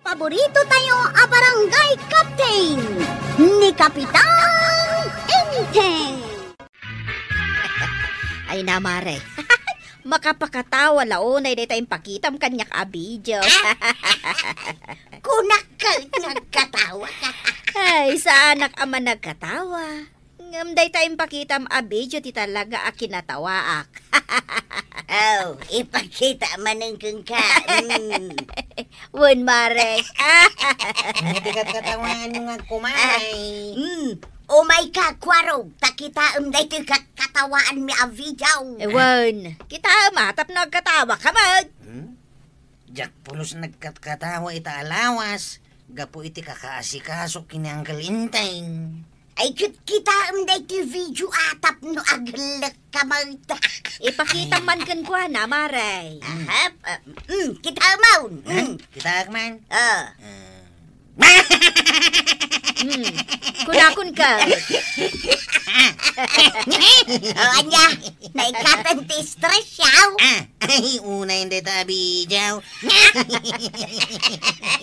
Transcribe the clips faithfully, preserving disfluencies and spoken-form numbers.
Paborito tayo a barangay captain, ni Kapitan Enteng. Ay na, mare. Makapakatawa la unay dayta impakitam kaniak a video. Kunak ket nagkatawa ka. Ay, saanak a managkatawa. Ngem dayta impakitam a video ti talaga a kinatawaak. Aw, ipakita manen kenka. Mm. Wen, mare. Iti katkatawaanyo nga kumay. Mm. Umayka, Kuarog, ta kitaem daytoy katkatawaanmi a video. Eh, wen, kitaem a tapno agkatawaka met. Hmm? Diak pulos nagkatkatawa ita a lawas gapu iti kakaasikaso ken ni Uncle Enteng. Ay, ket kitaem daytoy video a tapno agellekka met. Ipakitam man kenkuana, mare. Aha, ah, mm, kitaem man. Ha? Mm. Kitaek man? Ah. Ah. Hmm. Kunakon ka. O, ania? Naikatan ti stress, yaw? Ah, ay, unay dayta a video.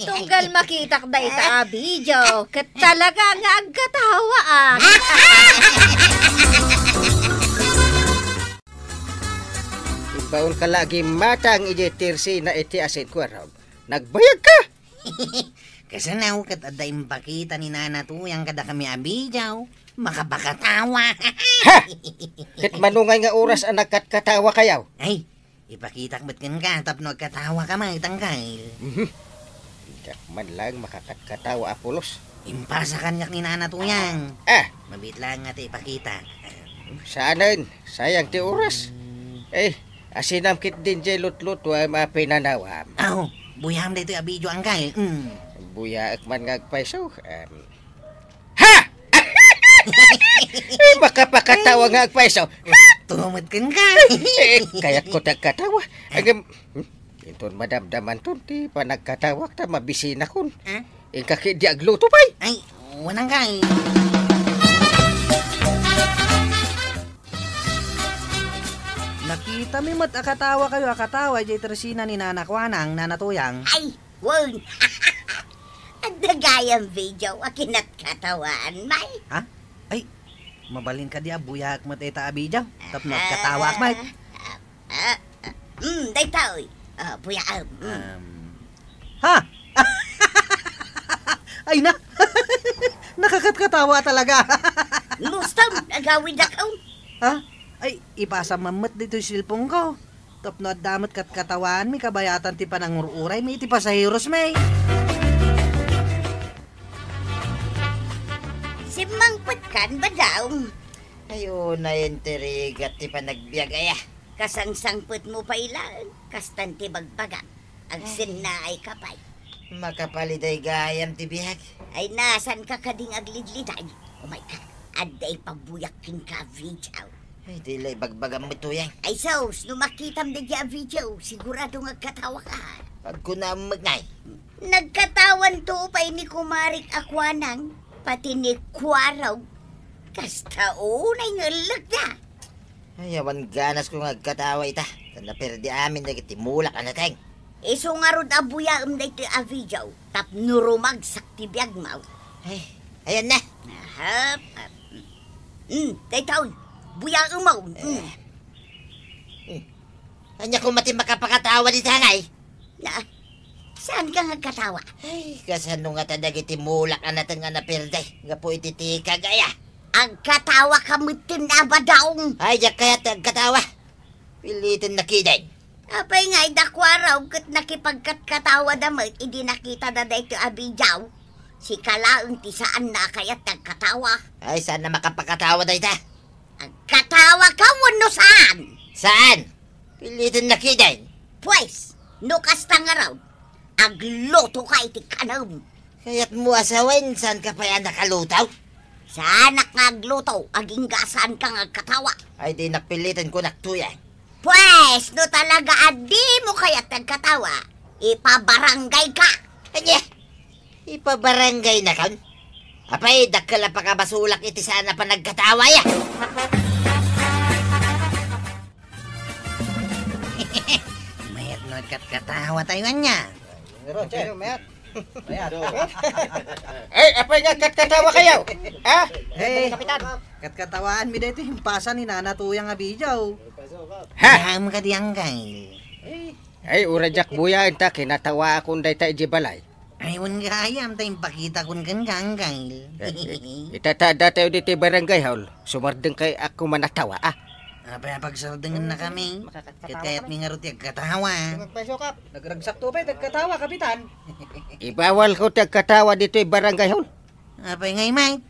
Tunggal makitak dayta a video, ket talaga nga agkatawa, ah. Imbaon ka la a gimmatang idiay tersina iti asin, Kuarog. Nagbayag ka! Kasano ket adda impakita ni Nana Tuyang kadakami a video? Makapakatawa. Ha! Ket mano ngay nga oras a nagkatkatawa kayaw? Ay, ipakitak met kenka tapno agkatawa ka met, Uncle. Mhm. Diak man laeng makakatkatawa a pulos. Impasa kaniak ni Nana Tuyang. Ah! Mabiit laeng nga ti ipakita. Saanen, sayang ti oras. Eh, asinam ketdin diay lutlutuam a pinanawam. Aw, buyaem daytoy a video, Uncle. Mm. Buyaek man nga agpayso. Em, ha! Eh, makapakatawa nga agpayso. Tumet kenka. Eh, kayatko ti agkatawa. Ngem, hmm, inton madamdamanton ti panagkatawak ta mabisinakon. Ah? Inka ketdi agluto pay. Ay, wen, Uncle. Nakitami met a katawakayo a katawa idiay tersina ni Nana Kuanang, Nana Tuyang. Ay, wen. Adda gayam video a kinatkatawaanmi. Ha? Ay, mabalin kadi a buyaek met ita a video tapno agkatawaak met. Ah, ah, mm, daytoy. Ah, buyaem. Mm. Um, ha? Ay na! Nakakatkatawa talaga. Mustam, agawid ako. Ha? Ay, ipasam man met ditoy cellphone ko. Tapno adda met katkatawaanmi kabayatan ti panangur-uraymi iti pasaherosmi. Simmangpetkan, Badong. Ay, unay intrigat ti panagbiag aya. Kasangsangpetmo pay laeng, kastan ti bagbagam. Agsennaay ka pay. Makapaliday gayam ti biag. Ay, nasanka kading aglidliday? Umayka, adda ipabuyak kenka a video. Ay, di la ibagbagam met, Tuyang. Ay, sus, no makitam daydiay a video, sigurado nga agkatawa ka. Agkunam met ngay. Nagkatawanto pay ni kumarik a Kuanang, pati ni Kuarog. Kasta unay nga ellekda. Ay, awan ganasko nga agkatawa ita. Ta naperdi amin dagiti mulak a nateng. Isu ngarud a buyaem daytoy a video tapno rumagsak ti biagmo. Ay, ayan na. Aha. Hmm, daytoy. Buyaem mo. Hmm. Eh. Hmm. Ania koma ti makapakatawa dita ngay? Na, saanka nga agkatawa? Ay, kasano ngata dagiti mulak a nateng a naperde gapu iti tikag aya? Agkatawa ka metten a, Badong. Ay, diak kayat ti agkatawa. Piliten na ketdin. Apay nga, ida Kuarog ket nakipagkatkatawada met idi nakitada daytoy a video. Sika laeng ti saanna a kayat ti agkatawa. Ay, saan a makapakatawa dayta? Agkatawa ka wenno saan? Saan? Piliten na ketdin. Pues, no kasta ngarud, agluto ka iti kanem. Kayatmo a sawen, saanka pay a nakaluto? Saanak nga agluto, agingga a saanka nga agkatawa. Ay, dinak piliten, kunak, Tuyang. Pues, no talaga a dimo kayat ti agkatawa, ipabarangay ka. Ania? Ipabarangaynakon? Apay, dakkel a pakabasolak iti saan a panagkatawa, ya. Mayat no agkatkatawa tayo, ania? Roger, mayat. Ay, apay nga katkatawa kayo? Ha? Eh, Kapitan. Katkatawaanmi daytoy impasa ni Nana Tuyang a video. Ha? Ang kadi, Angkay. Ay, uray diak buyaen ta kinatawaakon dayta idiay balay. Ay, wen gayam ta impakitakon kenka, Angkay. Eh, eh, itatada tayo ditoy barangay hall. Sumardeng kay ako manatawa, ah. Apay a pagsardengennakami? Ket kayatmi ngarud ti agkatawa. Nagragsakto pay ti agkatawa, Kapitan. Ibawalko ti agkatawa ditoy barangay hall. Apay ngay, Mike?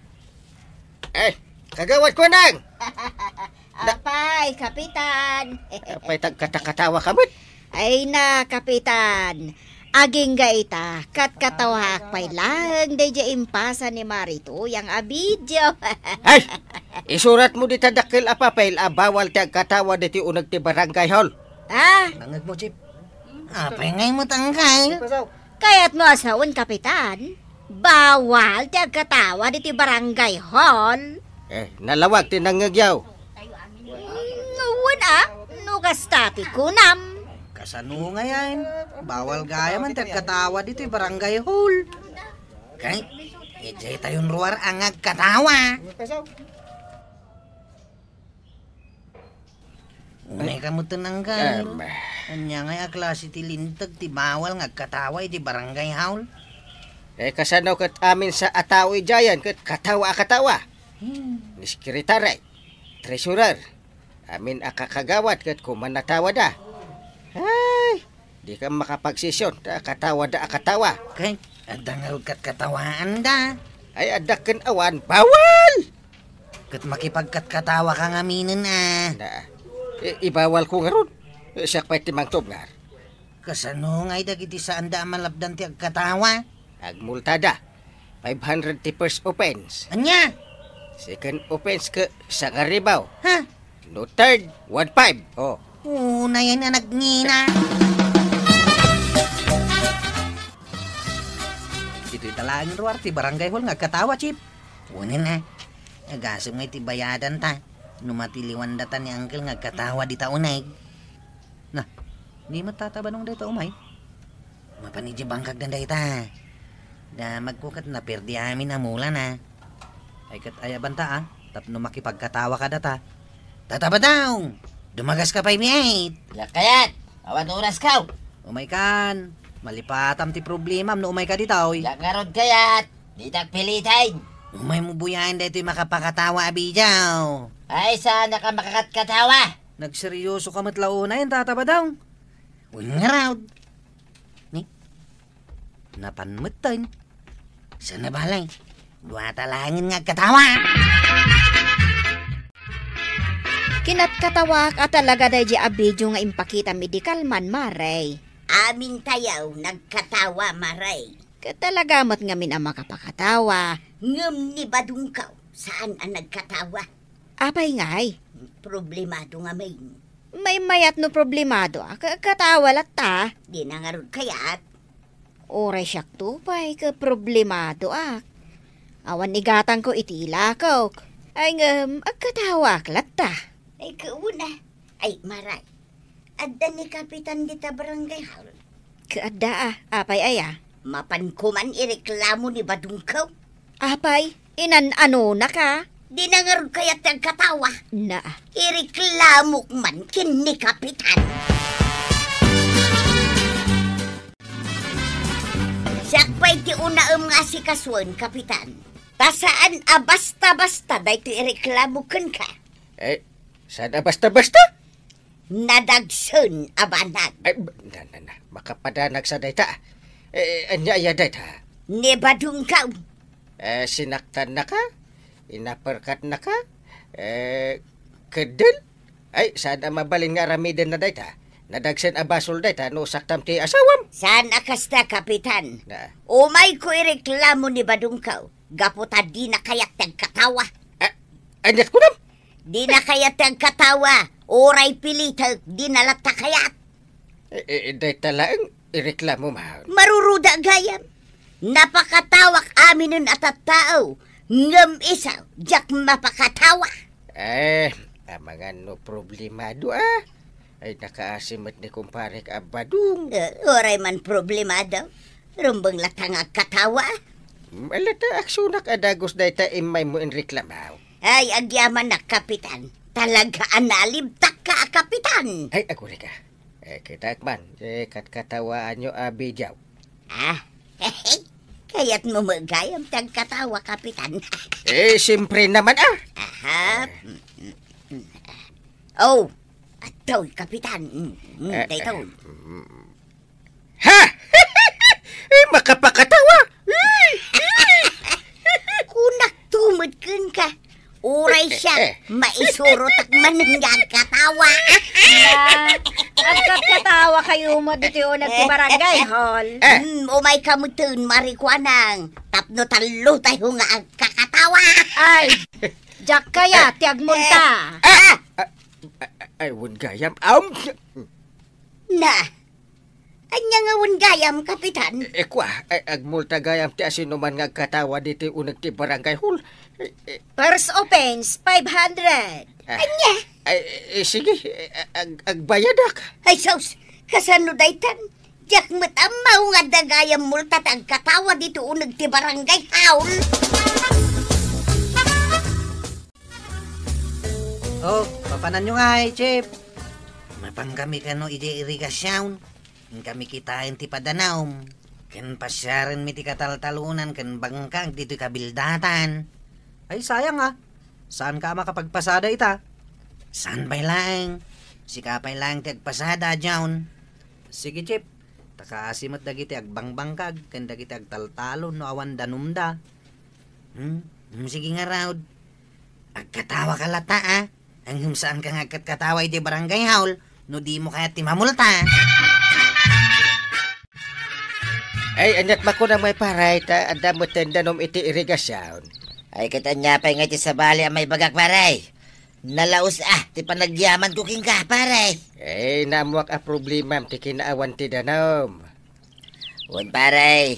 Eh, kagawad ko nang! Apay, Kapitan. Apay, tagkatakatawa ka met? Ay na, Kapitan. Agingga ita, katkatawaak pay laeng daydiay impasa ni Mari Tuyang a video. Ay! Isuratmo dita dakkel a papel a bawal ti agkatawa ditoy uneg ti barangay hall. Ah? Nangegmo, Chief. Apay ngay met, Angkay? Kayatmo a sawen, Kapitan? Bawal ti agkatawa ditoy barangay hall. Eh, nalawag ti nangngegyaw. Mm, wen a, no kasta ti kunam. Kasano ngayen? Bawal gayam ti agkatawa ditoy barangay hall. Kay, idiay tayon ruar a nga agkatawa. Unay ka met, Angkay. Em. Ania ngay a klase ti linteg ti bawal nga agkatawa iti barangay hall? Eh, kasano ket amin sa a tao idiayen ket katawa a katawa? Hmm. Ni sekretary, treasurer, amin a kakagawad ket kumanatawada. Ay, Dika makapagsesion ta katawada a katawa. Kay, adda ngarud katkatawaanda. Ay, adda ken awan, bawal! Ket makipagkatkatawa ka ngaminen a. Na, i-, ibawal ko ngarud. Siak pay ti mangtubngar. Kasano ngay dagiti saanda a malapdan ti agkatawa? Agmultada. Five hundred ti first offense. Ania? Second offense ket sangaribaw. Ha? No third, one five. Oh. Unayen a nagngina. Ditoy ta laeng ruar ti barangay hall nga agkatawa, Chief. Unen a. Agasem nga iti bayadan ta. No matiliwan data ni Uncle nga agkatawa dita uneg. Na, ni met Tata Badong dayta umay? Mapan idiay bangkagdan dayta. Damagko ket naperdi amin a mulana. Ay ket ayabanta a, tapno makipagkatawa kadata. Tata Badong! Dumagaska pay met! Diak kayat! Awan oraskaw! Umaykan! Malipatam ti problemam no umayka ditoy. Diak ngarud kayat! Ditak piliten! Umaymo buyaen daytoy makapakatawa a video. Ay, saanka makakatkatawa? Nagseryoso ka met la unayen, Tata Badong. Wen ngarud. Ni? Napan metten. Sana balay. Duata laengen nga agkatawa. Kinatkatawaak a talaga daydiay a video nga impakitam idi kalman, Mare. Amintayo nagkatawa, Mare. Ket talaga met ngamin a makapakatawa. Ngem ni Badungkaw, saan a nagkatawa. Apay ngay? Problemado ngamin. Maymayat no problemado a, ka-, katawa latta. Dina ngarud kayat. Uray siakto pay ket problemadoak. Awan igatangko iti ilakok. Ay ngem, agkatawaak latta. Ay, kauna. Ay, Mare. Adda ni Kapitan dita barangay hall. Kaadda a, apay aya? Mapanko man ireklamo ni Badungkaw. Apay, inan-anonaka? Dina ngarud kayat ti agkatawa. Na. Ireklamok man ken ni Kapitan. Siak pay ti unaem nga asikasuen, Kapitan. Ta saan a basta-basta daytoy ireklamo kenka. Eh, saan a basta-basta? Nadagsen a banag. Ay, ba-, na, na, na. Makapadanag sa dayta. Eh, ania aya dayta? Ni Badungkaw. Eh, sinaktannaka? Inaperkatnaka? Eh, keddel? Ay, saan a mabalin nga aramidenna dayta? Nadagsen a basol dayta no saktam ti asawam. Saan a kasta, Kapitan? Na. Umayko ireklamo ni Badungkaw. Gapu ta dina kayat ti agkatawa. Ah, aniat kunam? Dina kayat ti agkatawa. Uray pilitek, dina latta kayat. Eh, eh, dayta laeng ireklamo man. Maruruda gayam. Napakatawak aminen a tattao. Ngem isu, diak mapakatawa. Eh, amangan no problemado, ah. Ay, nakaasi met ni kumparek a Badong. Eh, uray man problemado. Rumbeng latta nga agkatawa. Ala ta, aksunak a dagus dayta immaymo inreklamaw. Ay, agyamanak, Kapitan. Talaga a nalibtakka a Kapitan. Ay, aguli ka. Eh, kitak man, eh, katkatawaanyo a bidiaw. Ah, kayatmo met gayam ti agkatawa, Kapitan. Eh, siyempre naman, ah. Aha. Mm, mm, mm. Oh, adtoy, Kapitan. Mm, mm, Eh, daytoy. eh, mm. Ha? Eh, makapakatawa? Kunak tumod kenka. Uray siak, eh, eh. Maisurotak manen nga agkatawa. Na, agkatkatawa kayo mo ditoy uneg ti barangay hall. Eh. Hmm, umayka metten, Mari Kuanang. Tapno tallo tayo nga agkakatawa. Ay, diak kayat ti agmulta. Ah! Ah! Ay, wen gayam. Am! Na, ania nga wen gayam, Kapitan? Eh, kua, eh, agmulta gayam ti asinoman nga agkatawa ditoy uneg ti barangay hall. Eh, eh. First offense, five hundred. Ah. Ania? Ay, eh, sige, eh, ag-, agbayadak. Ay, sus, kasano daytan? Diak met ammo nga adda gayam multa ti agkatawa ditoy uneg ti barangay hall. Oh, papananyo ngay, Chief? Mapankami kano idiay irigasion. Inkami kitaen ti padanum. Ken pasiarenmi ti kataltalonan ken bangkag ditoy kabildatan. Ay, sayang, ah. Saanka a makapagpasada ita? Saan pay laeng? Sika pay laeng ti agpasada, John. Sige, Chief. Ta kaasi met dagiti agbangbangkag ken dagiti agtaltalon no awan danumda. Hmm? Hmm, sige ngarud. Agkatawa ka latta, ah. Ngem saanka nga agkatkatawa idiay barangay hall no dimo kayat ti mamulta. Ay, aniat makunam ngay, pare, ta adda metten danum iti irigasion. Ay, ket ania pay ngay ti sabali a maibagak, pare? Nalaus, ah, ti panagyamanko kenka, pare. Eh, naammoak a problemam ti kinaawan ti danum. Wen, pare.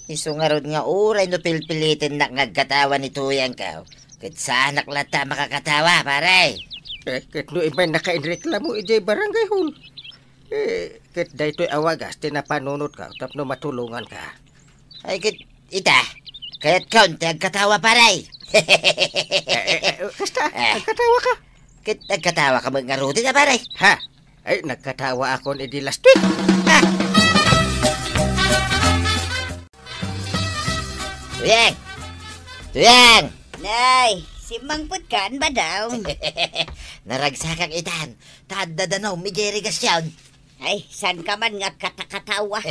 Isu ngarud nga uray no pilpilitennak nga agkatawa ni tuyangko, ket saanak latta a makakatawa, pare. Eh, ket no immay nakainreklamo idiay barangay hall. Eh, ket daytoy a wagas ti napanunotko tapno matulonganka. Ay, ket ita, kayatkon ti agkatawa, pare. Eh, eh, eh, kasta, eh, agkatawa ka. Ket agkatawa ka met ngarud ita, pare. Ha? Ay, nagkatawa akon idi last week. Ah! Tuyang! Tuyang! Nay, simmangpetkan, Badong? Naragsakak itan, ta adda danum idiay irigasion. Ay, saanka man nga agkatakatawa?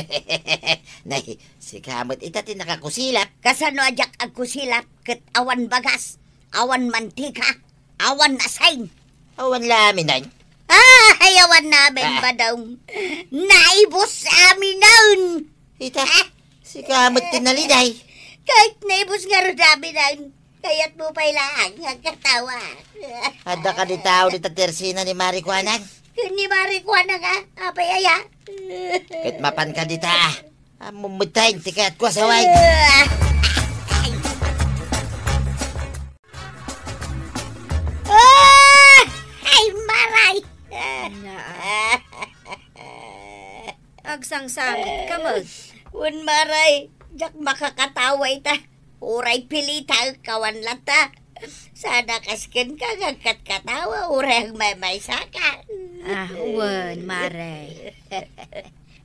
Nay, sika met ita ti nakakusilap. Kasano a diak agkusilap ket awan bagas, awan mantika, awan asin? Awan la amin, ay. Ah, ay, awan la amin, ah, Badong. Naibus aminen. Ita, ah, sika met ti naliday. Ket naibus ngarud aminen. Kayatmo pay laeng nga agkatawa. Adda kadi tao dita tersina ni Mari Kuanang? Ken ni Mari Kuanang, ah, apay aya? Ket mapanka dita, ah. Ammom met ti kayatko a saway. Ah! Ay, maray! Naa. Agsangsangitka met. Wen, maray, diak makakatawa ita. Uray pilitaek awan latta. Saan a kas kenka nga agkatkatawa, uray agmaymaysaka. Ah, wen, maray.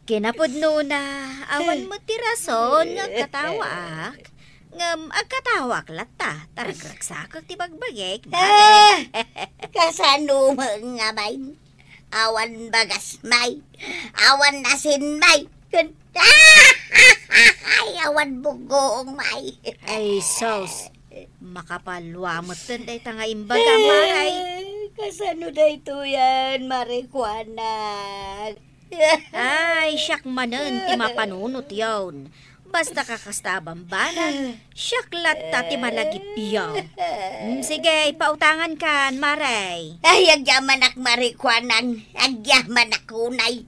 Kinapudnona, awan met ti rason nga agkatawaak. Ngem agkatawaak latta, ta ragragsakek ti bagbagik, maray. Ah, kasano met nga bain? Awan bagas, may. Awan asin, may. Ken, ay, awan buggoong, may. Ay, sus. Makapalua metten dayta nga imbaga, maray. Kasano daytoyen, Mari Kuanang? Ay, siak manen ti mapanunotyon. Basta kakasta a bambanag, siak latta ti malagipyo. Mm, sige, ipautangankan, maray. Ay, agyamanak, Mari Kuanang. Agyamanak unay.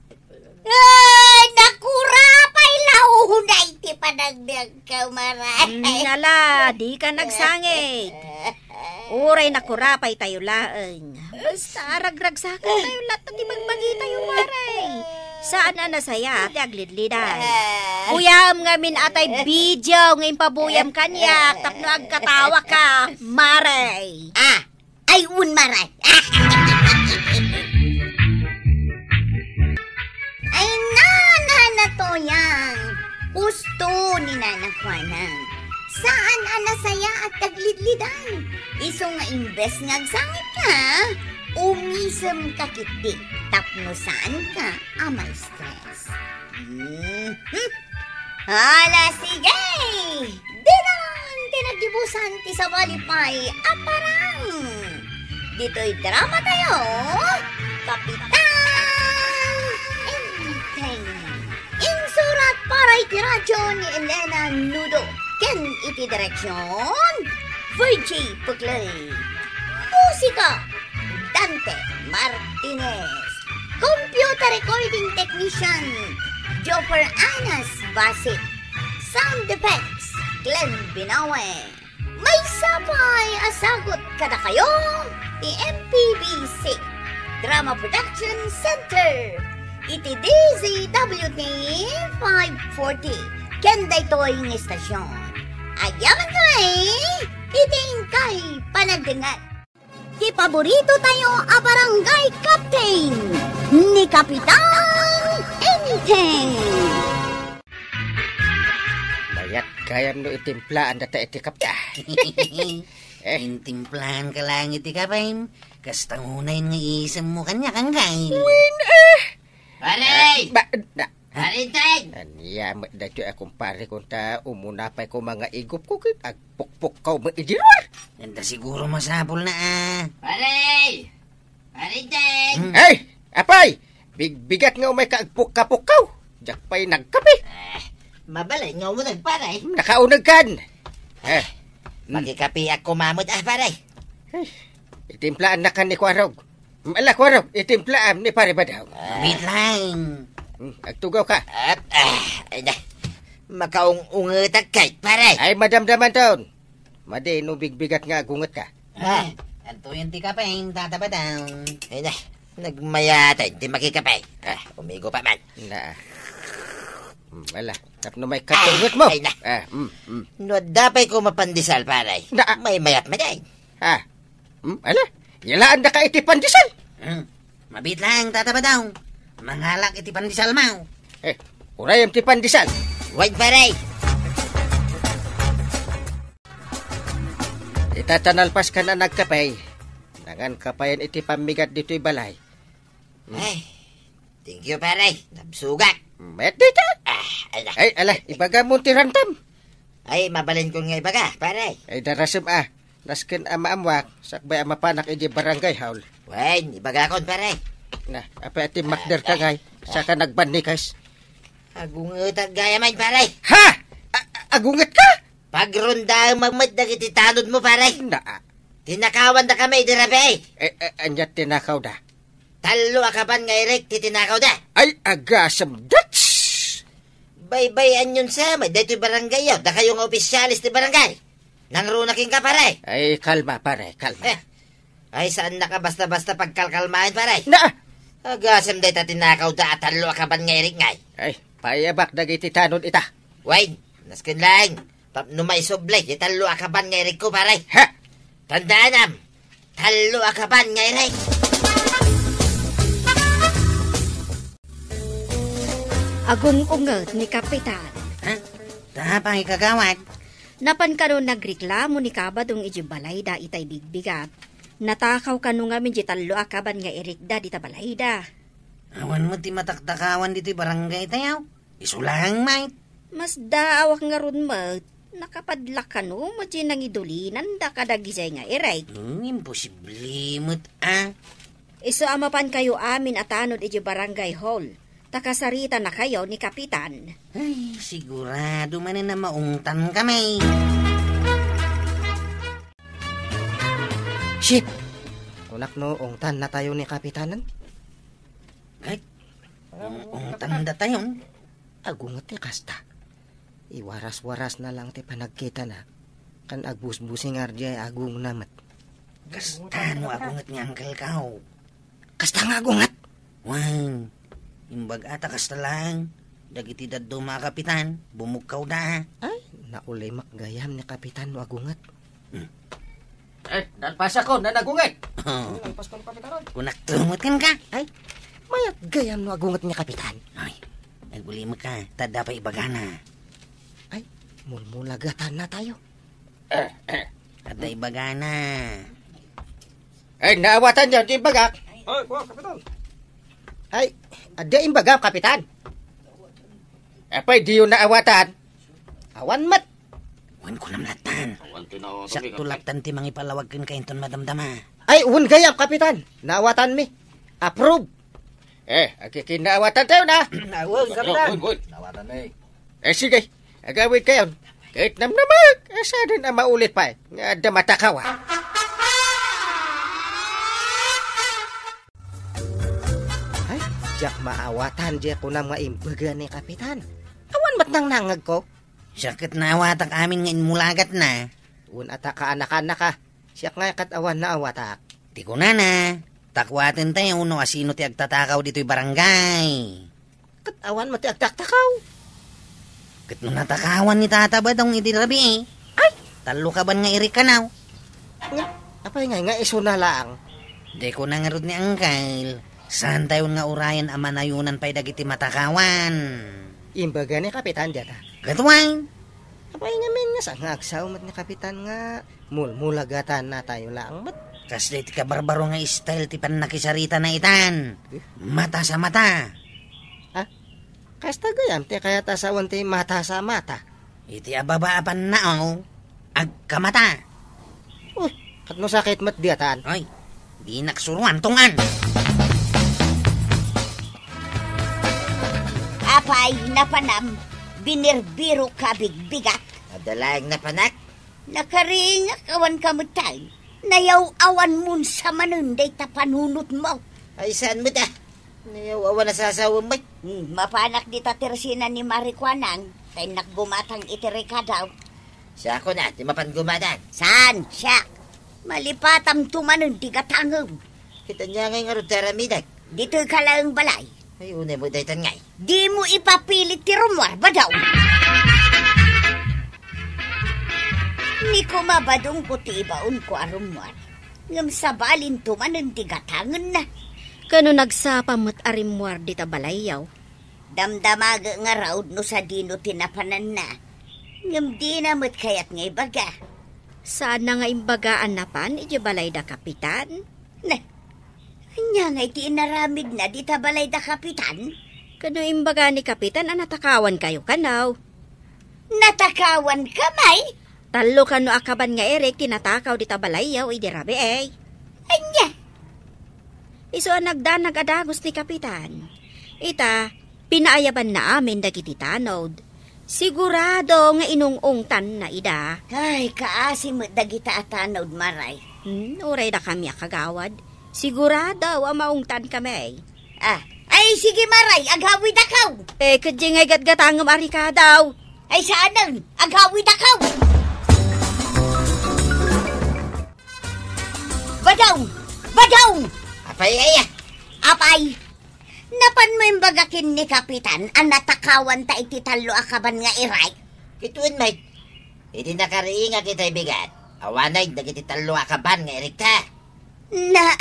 Ay, nakurapay la unay ti panagbiagko, maray. Mm, ala, dika nagsangit. Uray nakurapay tayo laeng. Basta aragragsakentayo latta ti bagbagitayo, maray. Saan a nasayaat ti aglidlidan. Ah. Kuyam ngamin atay video nga impabuyam kaniak tapno agkatawa ka, Mare. Ah, ay, un, Mare. Ay, nana, natuyang. Husto ni Nana Juana. Saan a nasayaat ti aglidlidan. Isu nga imbes nga agsangit ka, umisem ka ketdi tapno saan ka a ma-stress. Mhm. Ala, sige! Dinan ti naggibusan ti sabali pay a parang. Ditoy drama tayo, Kapitan Enteng. Insurat para iti radyo ni Elena Nudo ken iti direksyon, Virgie Puclay. Musika, Dante Martinez. Computer recording technician, Joffer Anas Basit. Sound effects, Glenn Binawe. Maysa pay a sagut kadakayo ti M P B C Drama Production Center iti D Z W T five forty ken daytoy nga istasyon. Agyaman kami iti inkay panagdengngeg. Ti paborito tayo a barangay captain, ni Kapitan Enteng. Mayat gayam no itimplaanda ta iti kapta. Eh. Intimplaanka lang iti kapen, kasta unay nga isemmo kaniak, anggail. Wen, eh. Pare! Ah, ba, na, Pare Enteng! Ania met daytoy a kumpare ko ta umuna pay ko mangaigob ko ket agpukpukkaw met idi ruar. Anda siguro masapulna, ah. Pare! Pare Enteng! Hmm. Ay! Apay! Bigbigat nga umayka agpukkapukkaw. Diak pay nagkape. Ah, mabalin nga umuneg, pare. Nakauneg kan. Eh. Hmm. Makikapeak koma met, ah, pare. Ay, itimplaannakan ni Kuarog. Ala, Kuarog, itimplaam ni Pare Badong. Ah. Wait lang. Hmm, agtugaw ka. At, ah, ay na. Makaung-ungetak kay, pare. Ay, madamdaman ton. Madi no bigbigat nga agunget ka. Ah, anto yan ti kape, Tata Badong? Ay na, nagmayatan ti makikape. Ah, umigo pa man. Na. Hmm, ala, tapno may katunget mo. Ay na. Ah, hmm, hmm. No adda pay ko mapandesal, pare. Na. May mayat man ay. Ah, hmm, ala, yalaan da ka iti pandesal. Hmm. Mabit lang, Tata Badong. Mangalak iti pandesal mo. Eh, urayam ti pandesal. Wait, pare. Ita ta nalpas ka na nagkape. Nangan ka payen iti pammigat ditoy balay. Hmm. Ay, thank you, pare. Nabsugak. Met dita. Ah, ala. Ay, ala, ibaga mo ti rantam. Ay, mabalin ko nga ibaga, pare. Ay, darasem, ah. Nasken a maammuak, sakbay a mapanak iti barangay hall. Wen, ibagakon, pare. Na, apay a timmakder ka ngay, saka nagbannikas. Agungetak gayam ay, pare. Ha? A-, a-, agunget ka? Pagrondaem met dagiti tanod mo, pare. Na. Tinakawan da kami idi rabii. Eh, eh, ania tinakaw da? Tallo a kaban nga irik ti tinakaw da. Ay, agasem, dats! Baybay-an yon sa met daytoy barangay yo, dakayo nga opisyales ti barangay. Nangruna kenka, pare. Ay, kalma, pare, kalma. Eh, ay, saan naka basta-basta pagkalkalmaen, pare? Na! Agasem dayta tinakaw da a tallo a kaban nga irik ngay. Ay, paayabak dagiti tanod ita. Wayne, nasken laeng. Tapno maisubli ti tallo a kaban nga irikko, pare. Ha? Tandaanam, tallo a kaban nga irik. Agung-unget ni Kapitan. Ha? Apay, kagawad? Napan kano nagreklamo ni Kabadong iti balayda itay bigbigat. Natakaw kano ngamin ti tallo a kaban nga irikda dita balayda. Awan met ti matakdakawan ditoy barangay tayo. Isu laeng met. Masdaawak ngarud met. Nakapadlak kano met ti nangidulinanda kadagisay nga irek. Hmm, imposible met, ah. Isu a mapankayo amin a tanod iti barangay hall. Ta kasaritanakayo ni Kapitan. Ay, sigurado manen a maungtan kami. Shit! Kunak no ungtan natayo ni Kapitanan? Kay, ung-, ungtan datayon. Agunget ti kasta. Iwaras-waras na lang ti panagkitana. Kan agbusbusing ardiay agungna met. Kasta no agunget ni Uncle Kao. Kasta nga agunget? Wen. Imbag-a ta kasta laeng, dagiti dadduma a kapitan, bumukkaw da. Ay, naulimek gayam ni kapitan no agunget. Hmm. Eh, nalpasakon, nanagunget. Oh. Nalpaskon, kapitan. Kunak tumutken ka. Ay, mayat gayam no agunget ni kapitan. Ay, nagulimek ka, ta adda pay ibagana. Ay, mulmulagatan na tayo. Adda ibagana. Ay, naawatan niyo, di bagak. Ay, kuwan, kapitan. Ay, adda imbagam, kapitan. Apay, diyo naawatan? Awan met. Wen ko namlatan. Awan ti naawatan, Sakto kapitan. Latan ti mangipalawag ken kainton madamdama. Ay, wen gayam, kapitan. Naawatan mi. Approve. Eh, agkikinnaawatan tayo na. Awan, kapitan. Wen, wen. Naawatan mi. Eh, sige. Agawid kayon. Ket namnamek, eh, saan a maulit pay, nga adda matakawan. Ay, diak maawatan, diak kunam nga imbaga ni Kapitan. Awan met nangnangngegko. Siak ket naawatak amin nga inmulagatna. Wen ata kaanakannaka. Siak nga ket awan naawatak. Ti kunana, takuaten tayo no asino ti agtatakaw ditoy barangay. Ket awan met ti agtaktakaw. Ket no natakawan ni Tata Badong iti rabii, ay, tallo kaban nga irik kanaw. Nga, apay ngay nga isuna laang? Di ko nangarud ni Angkel, saan tayon nga urayan a manayunan pay dagiti matakawan. Imbaga ni Kapitan diata. Ket wen, Apay ngamin nga sa nga agsaw met ni Kapitan nga mulmulagatan na tayo laang met. Kasdi ti kabarbaro nga style ti pannakisarita na itan. Eh? Mata sa mata. Ah? Kasta gayam ti kayat a sawen ti mata sa mata. Iti ababa a pannaaw, agkamata. Uy, ket no sakit met diatan. Ay, dinak suruan tungan. Apay, napanam, binirbiro ka bigbigak. Adda laeng napanak? Nakaringak awan kametan. Nayaw-awan mon sa manen dayta panunot mo. Ay, saan mo da? Nayaw-awan a sasawem, bay. Hmm, mapanak dita tersina ni Mari Kuanang, ta innak gumatang iti rekadaw. Siak na, ti mapan gumatang. Saan, siak? Malipatam tumanen ti gatangem. Kita niya ngay ngarud ti aramidek. Ditoy ka laeng balay. Ay, unay mo daytan ngay. Dimo ipapilit ti rummuar, Badong. Ni koma, Badong, ko ti ibaonko a rummuar. Ngem sabalinto manen ti gatangenna. Kano nagsapa met a rimmuar dita balayyaw? Damdamagek ngarud no sadino ti napananna. Ngem dina met kayat nga ibaga. Saanna nga imbaga a napan idiay balay da Kapitan? Na, ania ngay ti inaramidna dita balay da Kapitan? Kano imbaga ni Kapitan a natakawan kayo kanaw? Natakawan ka, may? Tallo kano a kaban nga irik ti natakaw dita balayyaw idi rabii. Ania? Isu a nagdanag a dagus ni Kapitan. Ita, pinaayabanna amin dagiti tanod. Sigurado nga inung-ungtanna ida. Ay, kaasi met dagita a tanod, Maray. Hmm, uray dakami a kagawad. Sigurado a maungtankami. Ah, ay, sige, Maray, agawidakaw. Eh, ket di ngay gatgatangem a rikadaw. Ay, saanen, agawidakaw. Badong! Badong! Apay, ay, ah. Apay, napan mo imbaga ken ni Kapitan a natakawan ta iti tallo a kaban nga irik? Kitaen, Mike. Idi nakariingak itay bigat, awanay dagiti tallo a kaban nga irikta. Na,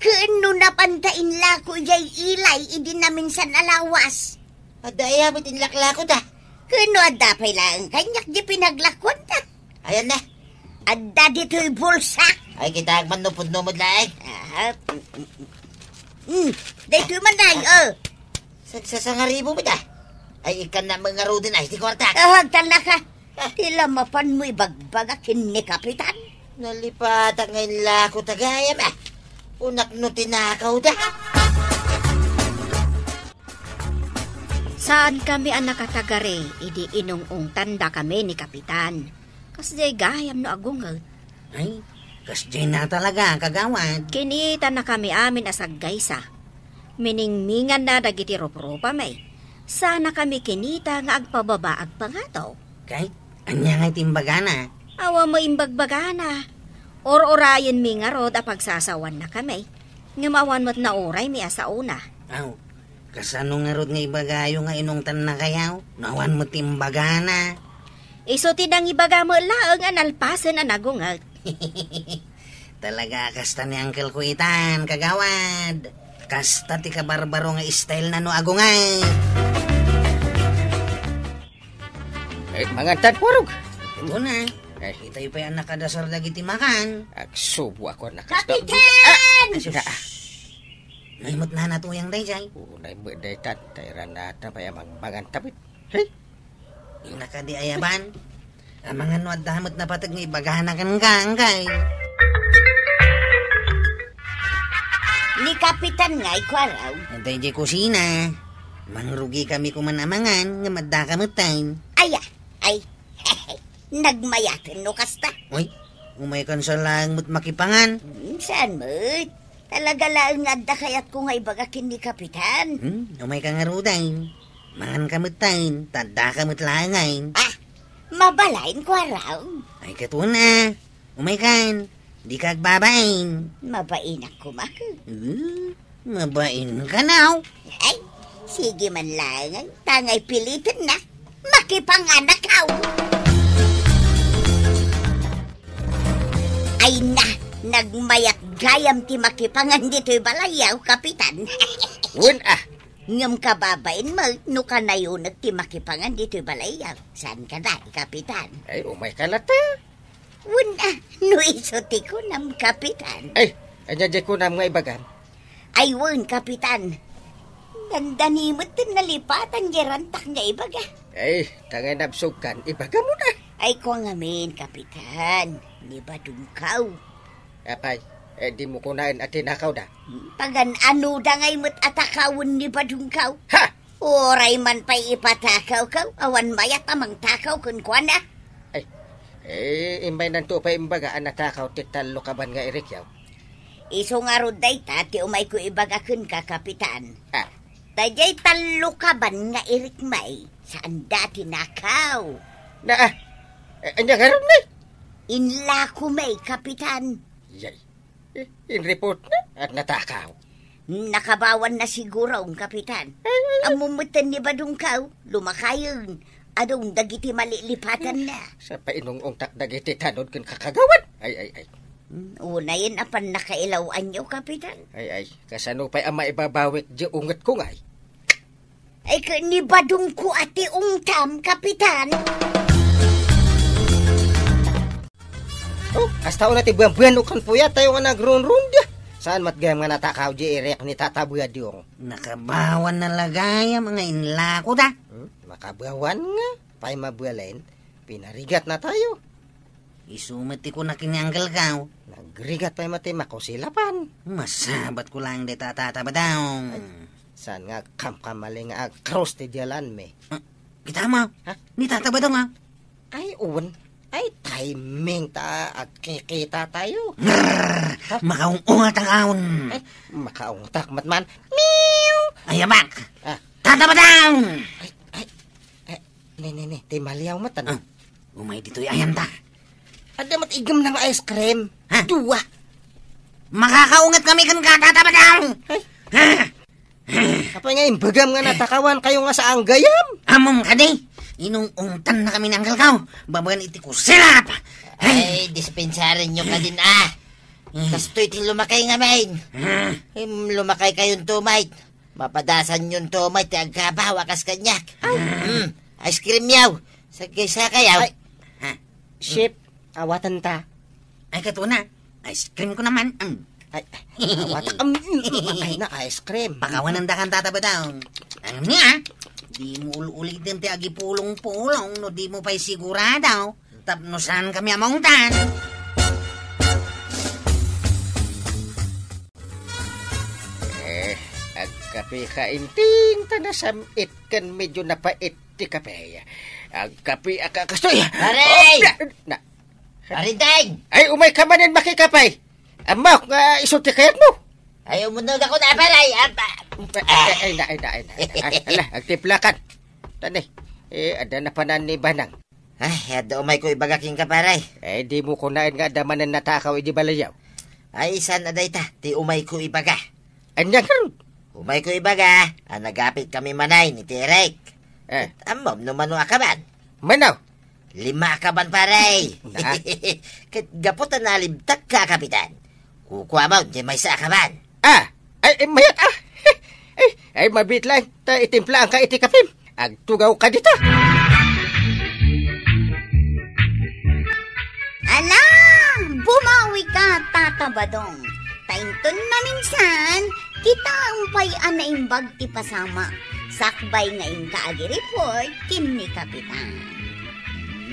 ken no napan ta inlako idiay ilay idi naminsan a lawas. Adda aya met inlaklako ta? Ken no adda pay laeng kaniak di pinaglakuan ta? Ayan na. Adda ditoy bulsa. Ay, kitaek man no pudno met laeng. Ah, mm, mm, mm. Mm, daytoy man, ay, oh. Sagsasangaribo met, ah. Ay, ikkan na mangaruden, ay, ti kwarta. Ah, agtan na ka. Ah. Ti la mapan mo ibagbaga ken ni Kapitan. Nalipatak nga inlako ta gayam, ah. Unak no tinakaw da. Saankami a nakatagari idi inung-ungtandakami ni Kapitan. Kasdiay gayam no agunget. Ay, kasdiay na talaga, kagawad. Kinitanakami amin a saggaysa. Miningminganna dagiti ruprupami. Saanakami kinita nga agpababa agpangato. Kay, ania ngay ti imbagana? Awan mo imbagbagana. Or-orayenmi ngarud a pagsasawannakami. Ngem awan met nauraymi a saona. Aw, Kasano ngarud nga ibagayo nga inungtannakayo? No awan met ti imbagana. Isu ti nangibaga met laeng a nalpasen a nagunget. Talaga a kasta ni Uncle ko itan, kagawad. Kasta ti kabarbaro nga style na no agunget. Eh, mangan tan, Purog. Ito na. Eh. Itay pay a nakadasar dagiti makan. Agsubo ako na kasta. Kapitan! Ah! Ay, sus. Naimut na natuyang dayjay. Oo, naimut daytan. Tayran na ta pay amang mangan tapit. Hey! Inna kadi ayaban. Amangan no adda met napateg nga ibagana ken gangay. Ni Kapitan nga ikuaraw. Dayjay kusina. Mangrugi kami kuman amangan nga maddaka metten. Aya, ay. Nagmayaten no kasta. Uy, umaykan sa laeng met makipangan. Hmm, saan met? Talaga laeng nga adda kayatko nga ibaga ken ni Kapitan. Hmm, umayka ngaruden. Mangan ka metten, ta adda ka met laengen. Ah, mabalin ko araw. Ay, katuon a. Umaykan, dika agbabain. Mabainak kumak. Hmm, mabain ka now. Ay, sige man laengen, tangay piliten na. Makipanganakaw. Ay na, nagmayat gayam ti makipangan ditoy balayaw, Kapitan. Wen, ah. Ngem kababain met no kanayonek ti makipangan ditoy balayaw. Saan ka da, Kapitan? Ay, umay ka latta. Wen, ah, no isu ti kunam, Kapitan. Ay, ania jay kunam nga ibagam? Ay, wen, Kapitan. Dandani met ti nalipatan jay rantak nga ibaga. Ay, tangay nabsugkan, ibagam na. Ay, kua ngamin, Kapitan. Ni Badungkaw. Apay, eh, dimo kunaen a tinakawda? Pagan-anoda ngay met a takawen ni Badungkaw? Ha! Uray man pay ipatakawkaw, awan mayat a mangtakaw kenkuana. Ay, eh, imbaynanto pay imbaga a natakaw ti tallo kaban nga irikyaw. Isu ngarud dayta ti umayko ibaga kenka, Kapitan. Ah. Dayjay tallo kaban nga irikmi, saanda ti nakaw. Na, ah, eh, ania ngarud, nay? Inlakomi, Kapitan. Yay. Eh, in-report na at natakaw. Nakabawan na siguro, Kapitan. Ay, ay, ay. Ammom metten ni Badungkaw, lumakayen. Adun dagiti malilipatanna. Sa painung-ungtak dagiti tanod ken kakagawan. Ay, ay, ay. Hmm, unayen a pannakailaw-anyo, Kapitan. Ay, ay. Kasano pay a maibabawik di ungetko ngay? Ay, ket ni Badungko a ti ungtam, Kapitan. Oh, kasta una ti buan-buan o kan puyat tayo nga nagrunrun dia. Saan met gayam nga natakaw di irek ni Tata Buadyo? Nakabawan na lagayam nga inlako da. Hmm? Makabawan nga. Pay mabualen, pinarigat na tayo. Isu met ti kuna ken ni Uncle Kao. Nagrigat pay met ti makusilapan. Masabat ko lang dayta a Tata Badong. Ay, saan nga kamkamali nga agkrus ti dialanmi? Ah, kita mo? Ha? Ni Tata Badong, ah. Ay, uwan. Ay, timing ta agkikita tayo. Ngrrr! Ha? Makaung-ungat ang aon. Ay, makaungtak met man. Meow! Ay, abak! Ah. Tata Badong! Ay, ay, ay, Ne, ne, ne, ti maliaw met, ano? Ah, umay ditoy ayan ta. Adda met igem nga ice cream. Ha? Dua. Makakaunget kami ken ka, Tata Badong. Ay. Ha? Apay nga imbagam nga natakawan kayo nga saan gayam? Amom kadi, inung-ungtan na kami ni Uncle Kao. Babaen iti kusilap. Ay, dispensarin nyo kadin, ah. Hmm. Kastoy ti lumakay ngamin. Hmm. Em, lumakay kayon tumay. Mapadasan yon to, may ti agkabaw a kas kaniak. Ay. Mm, ice cream yaw. Sakay-sakay yaw. Ay. Ha? Chef, awaten ta. Ay, katuon a. Ice cream ko naman. Mm. Ay, awat-, mm, mm, ay na, ice cream. Pakawanen da kan Tata Badong. Ang niya, di mo ul-ulitin ti agipulong-pulong no di mo pay sigurado. Tapno saan kami a maungtan? Eh, agkape ka inting ta nasam-it ken medyo napait ti kape. Agkape a ka-, kastoy. Pare! Oh, na, na. Pare Deng! Ay, umay ka manen makikape. Ammok nga isu ti kayatmo. Ay, umunog ako na, pare. Ay, ay, ay, na, ay, na, ay, na. Ay, ala, agtiplakan. Tani, eh, adda na panan ni Banang. Ay, adda umayko ibaga kenka, pare. Eh, di mo kunaen nga adda manen natakaw idi balayaw. Ay, saan a dayta ti umayko ibaga? Ania ngarud? Umayko ibaga a nagapit kami manay ni Tirek. Eh. Ammom no mano a kaban? Mano? Lima a kaban, pare. Na? Ket gapu ta nalibtak ka, Kapitan, kukuamon ti maysa a kaban. Ah, ay, ay, mayat, ah. Ay, ay, mabit lang. Ta itimplaan ka iti kapim. Agtugaw ka dita. Ala, bumawi ka, Tata Badong. Ta inton maminsan, kitaem pay a naimbag ti pasamak. Sakbay nga inka agi-report ken ni Kapitan.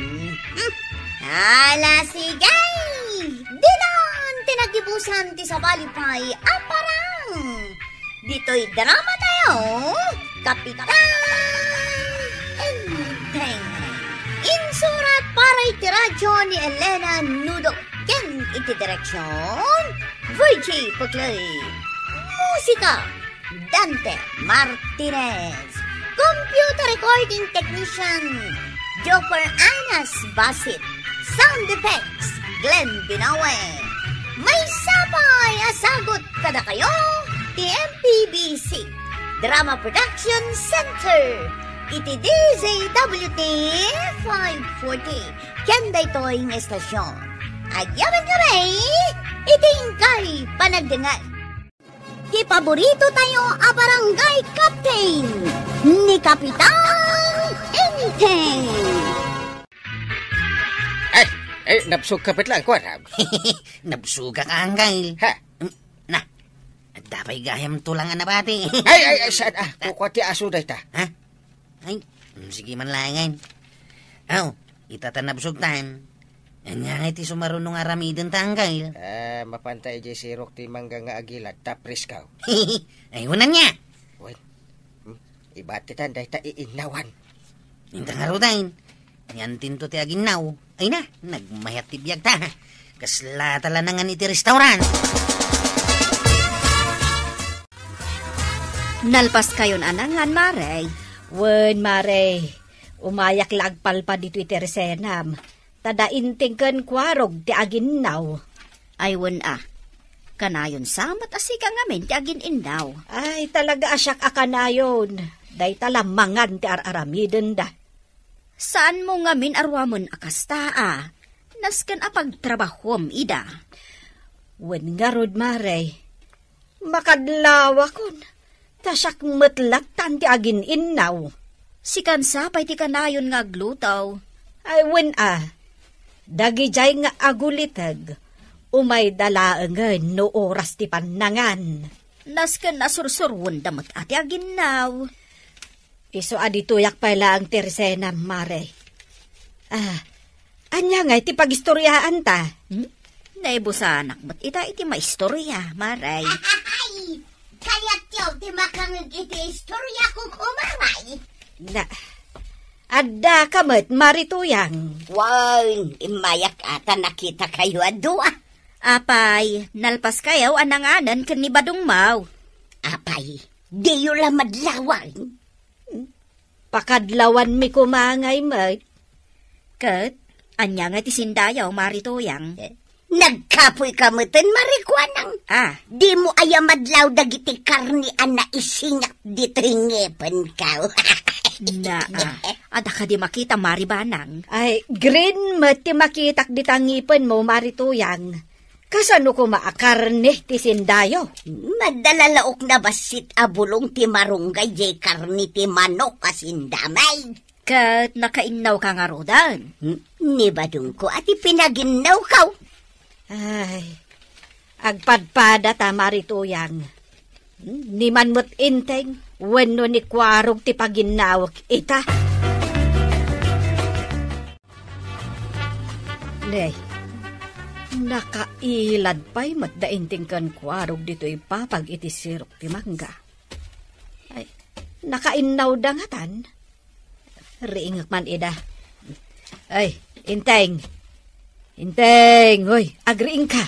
Hmm. Ala, sige! Dinan ti nagibusan ti sabali pay a parang. Ditoy drama tayo, Kapitan Enteng. Insurat para iti radyo ni Elena Nudo ken iti direksyon, Virgie Puclay. Musika, Dante Martinez. Computer recording technician, Joker Anas Basit. Sound effects, Glenn Binawe. Maysa pay a sagut kadakayo ti M P B C Drama Production Center iti D Z W T five forty ken daytoy nga estasyon. Agyamankami iti inkay panagdengngeg. Ti paborito tayo a barangay captain, ni Kapitan Enteng. Ay, ay, nabsog ka met lang, kuan. Nabsogak, Angkel. Ha? Mm, na, adda pay gayam tulang a nabati. Ay, ay, ay, saan? Ah, kukua ti aso dayta. Ha? Ay, mm, sige man laengen. Aw, ita ta nabsogtan. Ania ngay ti sumaruno nga aramiden ta, Angkel? Ah, mapanta idiay sirok ti mangga nga agilad, ta presko. Ay, unan niya. Wen, hmm, ibatitan dayta iinnawan. Inta ngaruden. Niantinto ti aginnaw. Ay na, nagmayat ti biag ta. Kasla ta la nangan iti restaurant. Nalpas kayon a nangan, Mare? Wen, Mare. Umayak la agpalpad ditoy ti resenam. Ta da Enteng ken Kuarog ti aginnaw. Ay, wen a. Kanayon sa met a sika ngamin ti agin-innaw. Ay, talaga a siak a kanayon. Dayta la mangan ti ar-aramidenda. Saanmo ngamin a ruamen a kasta a. Nasken a pagtrabahom ida. Wen ngarud, Mare. Makadlawakon. Ta siak met lattan ti agin-innaw. Sikan sa pay ti kanayon nga agluto. Ay, wen a. Dagidiay nga aguliteg, umayda laengen no oras ti pannangan. Nasken a sursuruenda met a ti aginnaw. Isu a ditoyak pay laeng ti resenam, Mare. Ah, ania ngay ti pagistoriaanta? Hmm? Naibusanak met ita iti maistoria, Mare. Ay, kayatyo ti makangeg iti istoriako, Mare? Na, addaka met, Mare Tuyang. Wen, immayak a ta nakitakayo a dua. Apay, nalpaskayo a nanganen ken ni Badong Maw. Apay, diyo la madlawan? Pakadlawanmi koma ngay met. Ket, ania nga ti sindayo, Mare Tuyang? Eh, nagkapoy ka meten, Mare Kuanang. Ah. Dimo aya madlaw dagiti karne a naisingak ditoy ngepenko. Naa, adda kadi makita, Mare Banang? Ay, green met ti makitak dita ngepenmo, Mare Tuyang. Kasano koma a karne ti sindayo? Madala laok na bassit a bulong ti marunggay jay karne ti manok a sindami. Ket nakainnawka ngaruden? Hmm, ni badongko a ti pinaginnawko. Ay, agpadpada ta, Mare Tuyang. Hmm, ni man met Enteng wenno ni Kuarog ti paginnawek ita. Nay, nakailad pay met da Enteng ken Kuarog ditoy papag iti sirok ti mangga. Ay, nakainnawda ngatan. Riingek man ida. Ay, Enteng. Enteng, hoy, agriingka.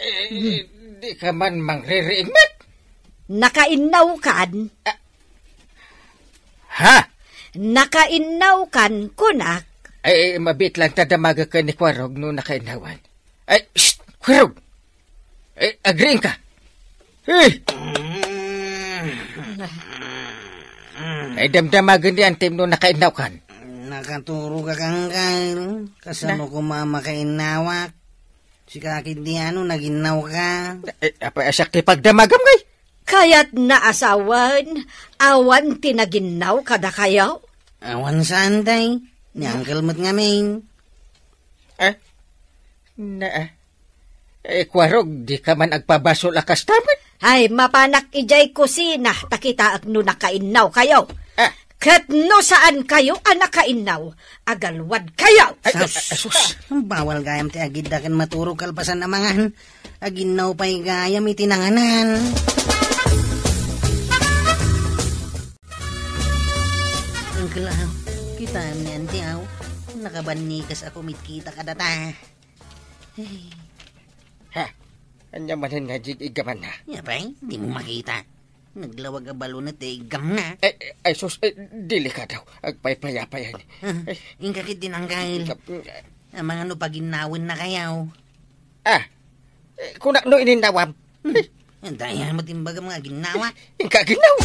Eh, di ka man mangririing met? Nakainnaw kan? Ah. Ha? Nakainnaw kan, kunak? Ay, mabit lang ta damagek ken ni Kuarog no nakainnawan. Ay, shh, Kuarog! Eh, agriingka. Eh! Ay, damdamagen ti antim no nakainnawkan. Nakaturogak, Angkel. Kasano Na? Koma a makainnawak? Sika ketdi, ano, naginnawka? Eh, apay a siak ti pagdamagam, ngay? Kayatna a sawen, awan ti naginnaw kadakayo? Awan saan, tay. Ni Angkel met ngamin. Eh? Na, eh, kuarog, di ka man agpabasol a kasta met? Ay, mapanak idiay kusina, ta kitaek no nakainnawkayo. Ah. Ket no saankayo a nakainnaw, agalwadkayo. Ay, sus, ay, sus. Bawal gayam ti agidda ken maturog kalpasan a mangan. Aginnaw pay gayam iti nanganan. Angkel, ah, kitaem ni Auntie, aw. Nakabannikas a kumitkita kadata. Ay. Ha? Ania manen nga di iggamanna? Apay, dimo makita. Naglawag a balunet ti iggamna. Ay, ay, sus, ay, delikado. Agpaypayapay. Ah, ay. Inka ketdi, Angkel. Inka, Amangan no paginnawennakayo. Ah, eh, kunak no ininnawam. Hmm. Dayta met imbagam nga aginnawa. Inka aginnaw.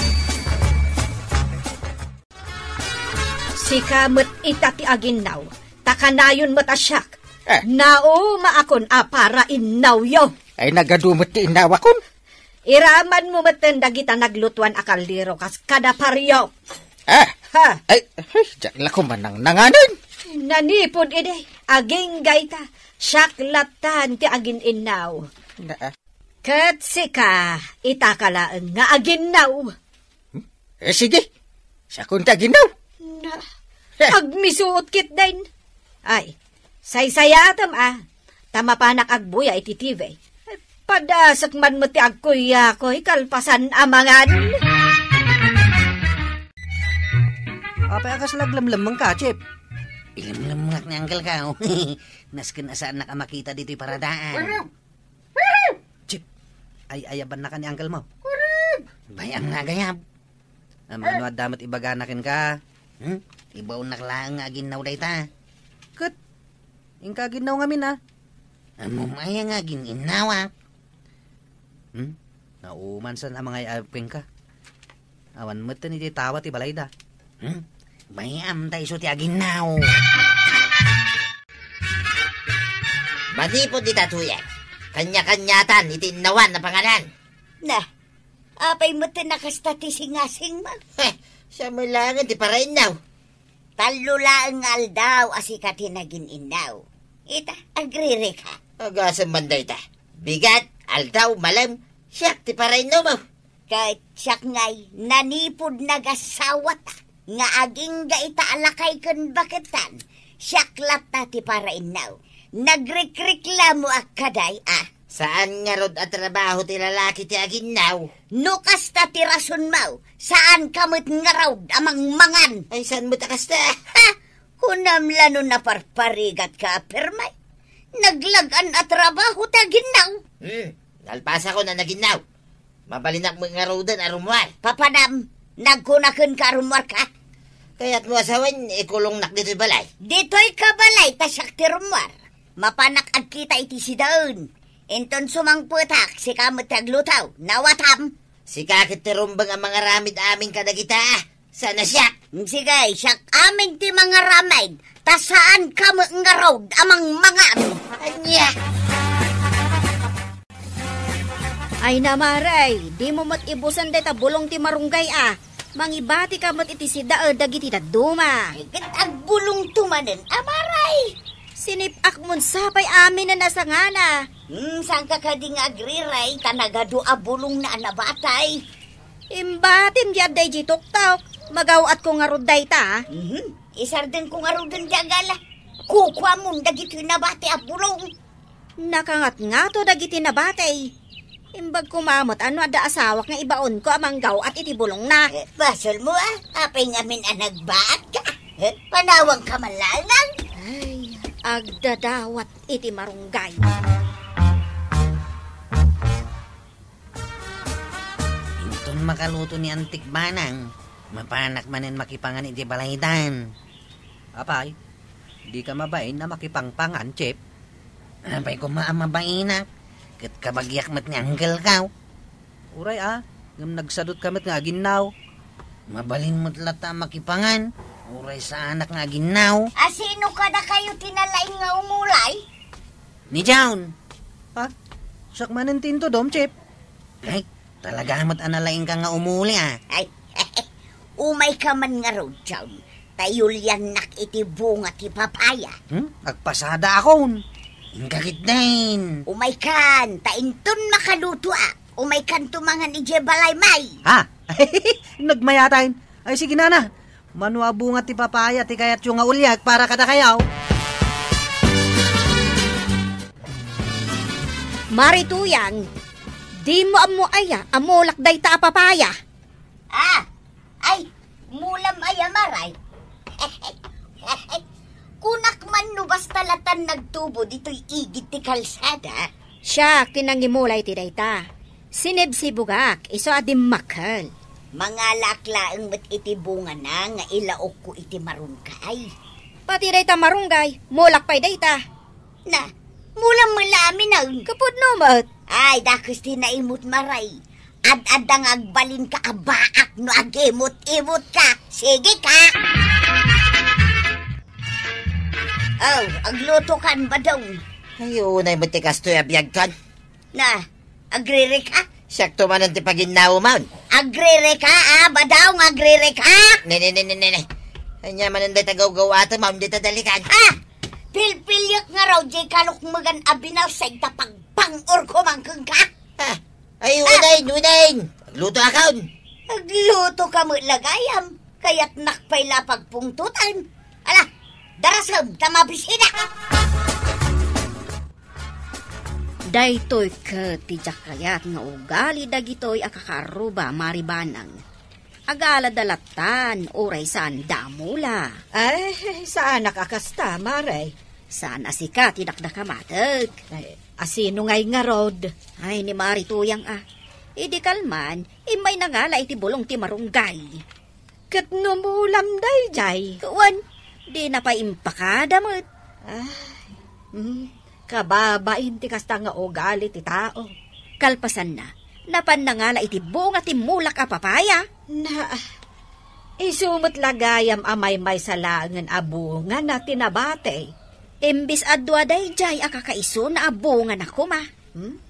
Sika met ita ti aginnaw, ta kanayon met a siak. Eh. Naumaakon a parainnawyo. Ay, nagadu met ti innawakon. Iramanmo metten dagita naglutuan a kaldero kas kada pario. Ah! Ha! Ay, ay, diak la koma nangnanganen. Nanipud idi, agingga ita, siak lattan ti agin-innaw. Na, ah. Ket sika, itaka laeng nga aginnaw. Hmm? Eh, sige. Siakon ti aginnaw. Na, Eh. Agmisuot ketdin. Ay, saysayatem a, ta mapanak agbuya iti T V. Padasek man met ti agkuyakuy kalpasan a mangan. Apay a kas naglemlemmengka, Chip? Ilemlemmengak ni Angkel ka, oh. Nasken a saannak a makita ditoy paradaan. Chip, ay-ayabannaka ni Angkel mo. Bay-am nga agayab. Ammom no adda met ibagana kenka. Hmm? Ibaonnak laeng nga aginnaw dayta. Ket, inka aginnaw ngamin, a. Ammom aya nga agin-innawak? Hmm? Naumansan a mangay-ayab kenka. Awan metten iti tawa ti balayda. Hmm? Bay-am ta isu ti aginnaw. Manipud ita, Tuyek, kanya-kaniatan iti innawan a panganan. Na, apay met ti nakasta ti singasingmo? Heh, siya met laengen ti parainnaw. Tallo laeng nga aldaw a sika ti nagin-innaw. Ita, agririka. Agasem man dayta. Bigat, aldaw, malem, siak ti parainnaw mo. Ket siak ngay, nanipud nagasawata nga agingga ita a lakay ken baketan, siak latta ti parainnaw. Nagrikriklamoak kadi, a. Saan ngarud a trabaho ti lalaki ti aginnaw? No kasta ti rasonmo, saanka met ngarud a mangmangan. Ay, saan met a kasta? Ha? Kunam la no naparparigatka a permi. Naglag-an a trabaho ti aginnaw. Hmm, nalpasakon a naginnaw. Mabalinak met ngaruden a rummuar. Papanam, nagkuna kenka a rummuarka? Kayatmo a sawen, ikulongnak ditoy balay. Ditoyka balay, ta siak ti rummuar. Mapanak agkita iti sidaen. Inton sumangpetak, sika met ti agluto. Nawatam? Sika ket ti rumbeng a mangaramid amin kadagita. Saan a siak? Sige, siak amin ti mangaramid. Ta saanka met ngarud a mangmangan. Ania? Ay na, Mare, dimo met ibusen dayta bulong ti marunggay a. Mangibatika met iti sidaen dagiti dadduma. Ket agbulongto manen, a, Mare. Sinip-ak mon sapay amin a nasangana. Hmm, saanka kadi nga agriray ta nagadu a bulongna a nabatay? Imbatim di adda idiay tuktok. Magaw-atko ngarud dayta, a. Mhm. Isardengko ngaruden di agala. Kukuamon dagitoy nabati a bulong. Nakangatngato dagiti nabati. Imbag koma met a no adda asawak nga ibaonko a manggaw-at iti bulongna. Eh, basolmo, a. Apay ngamin a nagbaatka? Eh, panawangka man laeng. Ay, agdadawat iti marunggay. Inton makaluto ni Antik Banang, mapanak manen makipangan iti balaydan. Apay, dika mabain a makipangpangan, Chip? Apay koma a mabainak, ket kabagiak met ni Angkel Kaw. Uray a, ngem nagsadutka met nga aginnaw. Mabalin met latta a makipangan, uray saanak nga aginnaw. A sino kadakayo ti nalaing nga umulay? Ni John. Ha? Siak manen ti intudom, Chip. Ay, talaga met a nalaing ka nga umuli, ah. Ay, umayka man ngarud, John. Ta iuliannak iti bunga ti papaya. Hmm? Agpasada akon. Inka ketdin. Umaykan, ta inton makalutoak. Umaykan tumangan idiay balay, may. Ha? Nagmayatan. Ay, sige, nana. Mano a bunga ti papaya ti kayatyo nga uliak para kadakayo? Mari Tuyang, dimo ammo aya a mulak dayta a papaya? Ah, ay, mulam aya, Maray? Kunak man no basta latan nagtubo ditoy igid ti kalsada. Siak ti nangimulay ti dayta. Sinibsibugak, isu a dimmakkel. Mangalaak laeng met iti bungana nga ilaokko iti marunggay. Pati dayta marunggay, mulak pay dayta. Na, mulam met la aminen. Kapudno met. Ay, dakes ti naimut, Maray. Ad-adda nga agbalinka a baak no agimut-imutka. Sige ka. Oh, aglutokan, Badong. Ay, unay met ti kastoy a biagkan. Na, agririka? Siakto manen ti paginnawoman. Agririka, ah, Badong, agririka? Ne, ne, ne, ne, ne, ne. Ania manen dayta gawgaw-atem, awan dayta dalikan. Ah! Pilpiliek ngarud diay kalukmegan a binalseg ta pagpang-orko man kenka. Ah, ay, ah! Unayen, unayen. Aglutoakon. Aglutoka met la gayam. Kayatnak pay la pagpungtotan. Ala, darasem ta mabisinak. Daytoy ket ti diak kayat nga ugali dagitoy a kakaarruba, Mari Banang. Agalada lattan, uray saanda a mula. Ay, saanak a kasta, Mare. Saan a sika ti dakdakamatek. Ay, a sino ngay ngarud? Ay, ni Mari Tuyang a. Idi kalman, immay nangala iti bulong ti marunggay. Ket no mulam daydiay? Wen, dina pay impakada met. Ay, hmm, kababain ti kasta nga ugali ti tao. Kalpasanna, napan nangala iti bunga ti mulak a papaya. Na, isu met la gayam a maymaysa laengen a bungana ti nabati. Imbes a dua daydiay a kakaisuna a bungana koma. Hmm?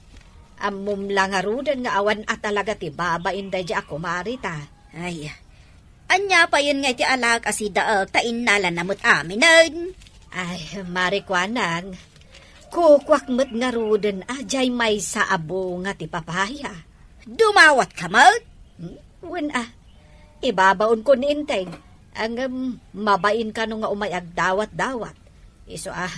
Ammom la ngaruden nga awan a talaga ti babain daydiay a kumarita. Ay, ania payen nga iti alaek a sidaek ta innalana met aminen? Ay, Mari Kuanang, kukuak met ngaruden a diay maysa a bunga ti papaya. Dumawatka met? Hmm? Wen a, ibabaonko ni Enteng. Ngem, mabain kano nga umay agdawat-dawat. Isu a,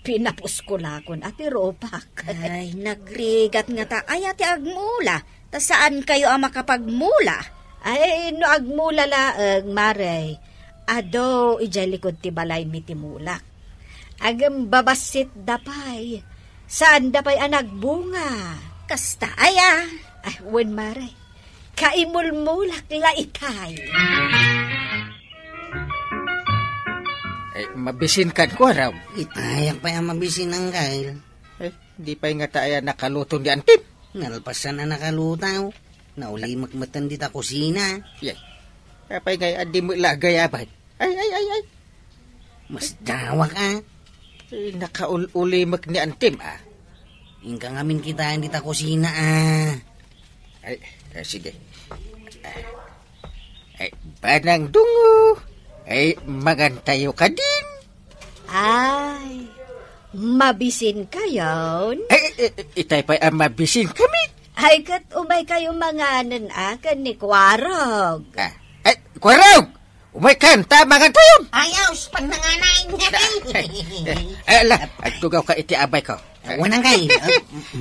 pinapusko lakon a ti rupak. Ay, nagrigat ngata aya ti agmula, ta saankayo a makapagmula. Ay, no agmula laeng, Mare, adu idiay likod ti balaymi ti mulak. Ngem, babassitda pay. Saanda pay a nagbunga. Kasta aya? Ay, wen, Mare. Kaimulmulak la itay. Eh, mabisinkan, Kuarog. Itayak pay a mabisin, Anggail. Eh, di pay ngata aya nakaluto ni Antim? Nalpasan a nakaluto. Naulimek metten dita kusina. Yay. Apay ngay a di met la agayaban? Ay, ay, ay, ay. Masdawak a. Eh, nakaul-ulimek ni Antim a. Inka ngamin kitaen dita kusina a. Ay, eh, sige. Ay, Banang Dungo. Ay, mangantayo kadin. Ay, mabisinkayon? Ay, eh, eh, itay pay a mabisinkami. Ay, ket umaykayo manganen a ken ni Kuarog. Ah, ay, Kuarog! Umaykan, ta mangantayon! Ay, aus, pannanganay. Ay, ala, agtugawka iti abayko. Wen, Anggail. Eh,